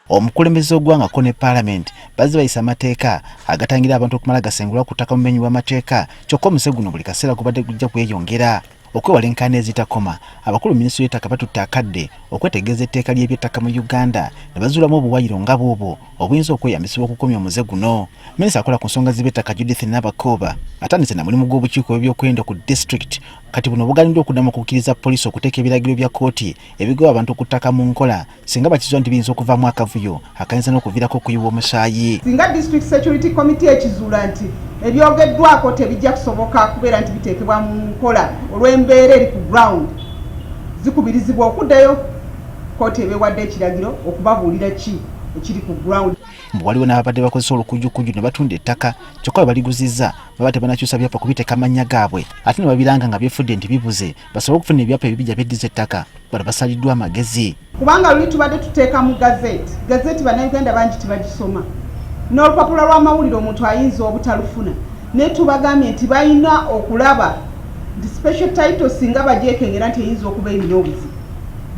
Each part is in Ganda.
Omukulembeze w'eggwanga ko ne Paalamenti bazze bayisa amateeka agatangira abantu okumala gasengulwa ku ttaka mu bumenyi bw'amateeka, kyokka omuse guno buli kaseera gubadde gujja kweyongera. Okwewala enkaayana ezitakoma, abakulu mu minisitule y'ettaka batutte akadde okwetegereza etteeka ly'ebyettaka mu Uganda ne bazuulamu obuwayiro nga bw'obwo obuyinza okweyambisibwa okukomya omuze guno. Minisita akola ku nsonga z'ebyettaka Judith Nabakooba atandise na mulimu gw'obukiiko bw'ebyokwerinda ku disitulikiti. Kati buno bugaaniddwa okuddamu okukkiriza poliisi okuteeka ebiragiro bya kkooti ebigoba abantu ku ttaka mu nkola singa bakizula nti biyinza okuvaamu akavuyo akayinza n'okuviirako okuyiwa omusaayi. Singa District Security Committee ekizuula nti ebyogeddwako tebijja kusoboka kubeera nti biteekebwa mu nkola olw'embeera eri ku ground, zikubirizibwa okuddayo kkooti ebeewadde ekiragiro okubabuulira ki ekiri ku ground. Mbu waliwo n'ababadde bakozesa olukujjukujju ne batunda ettaka, kyokka bwe baliguzizza baba tebanakyusa byapa kubiteeka mannya gaabwe, ate ne babiranga nga byefudde nti bibuze basobole okufuna ebyapa ebibija byeddiza ettaka. Bano basaliddwa amagezi. Kubanga luli tubadde tuteeka mu gazette, gazette Bannayuganda bangi tebagisoma, n'olupapula lw'amawulire omuntu ayinza obutalufuna, naye tubagambye nti balina okulaba nti special title singa bagyekengera nti eyinza okuba erina obuzibu,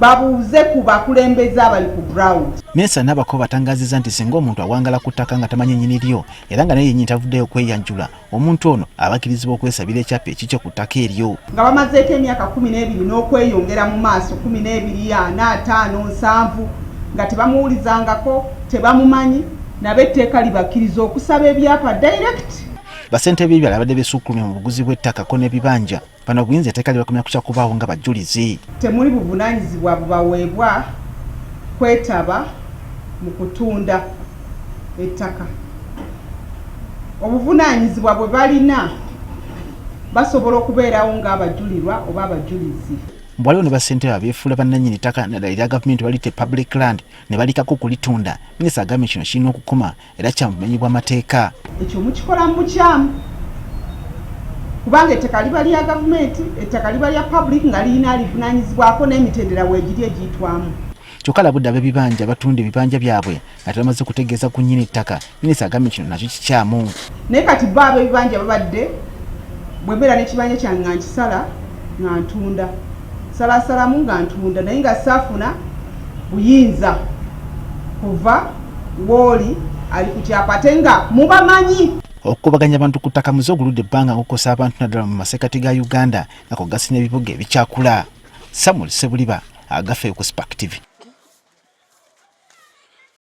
babuuze ku bakulembeze abali ku ground. Minisita Nabakooba atangaazizza nti singa omuntu awangala ku ttaka nga tamanyi nnyini lyo era nga naye yennyini tavuddeyo kweyanjula, omuntu ono aba akkirizibwa okwesabira ekyapa ekikye ku ttaka eryo. Nga bamazeeko emyaka 12 n'okweyongera mu maaso, 12, 40, 50, 70, nga tebamuwulizangako, tebamumanyi, nabo etteeka libakkiriza okusaba ebyapa direct. Bassentebe b'ebyalo abadde beesukkulumye mu buguzi bw'ettaka ko n'ebibanja bano obuyinza etteeka libakomya ku kya kubaawo nga bajulizi. Temuli buvunaanyizibwa bubaweebwa kwetaba mu kutunda ettaka. Obuvunaanyizibwa bwe balina basobola okubeerawo ng'abajulirwa oba abajulizi. Mbu waliwo ne bassentebe abeefuula bannannyini ttaka naddala erya gavumenti baliyita public land ne balikako okulitunda. Minisita agambye kino kirina okukoma era kya bumenyi bw'amateeka. Ekyo mukikola mu bukyamu kubanga ettaka liba lya gavumenti, ettaka liba lya public nga lirina alivunaanyizibwako n'emitendera weegiri egiyitwamu. Kyokka alabudde ab'ebibanja abatunda ebibanja byabwe nga tebamaze kutegeeza ku nnyini ttaka. Minisita agambye kino nakyo kikyamu. Naye kati bo ab'ebibanja babadde, bwe mbeera n'ekibanja kyange nga nkisala nga ntunda, nsalaasalamu nga ntunda, naye nga saafuna buyinza kuva wooli ali ku kyapa ate nga mubamanyi. Okukubaganya abantu ku ttaka muze oguludde ebbanga ngukosa abantu naddala mu masekkati ga Uganda nga kwo gasi n'ebibuga ebikyakula. Samuel Ssebuliba, Agafeeyo ku Spark TV.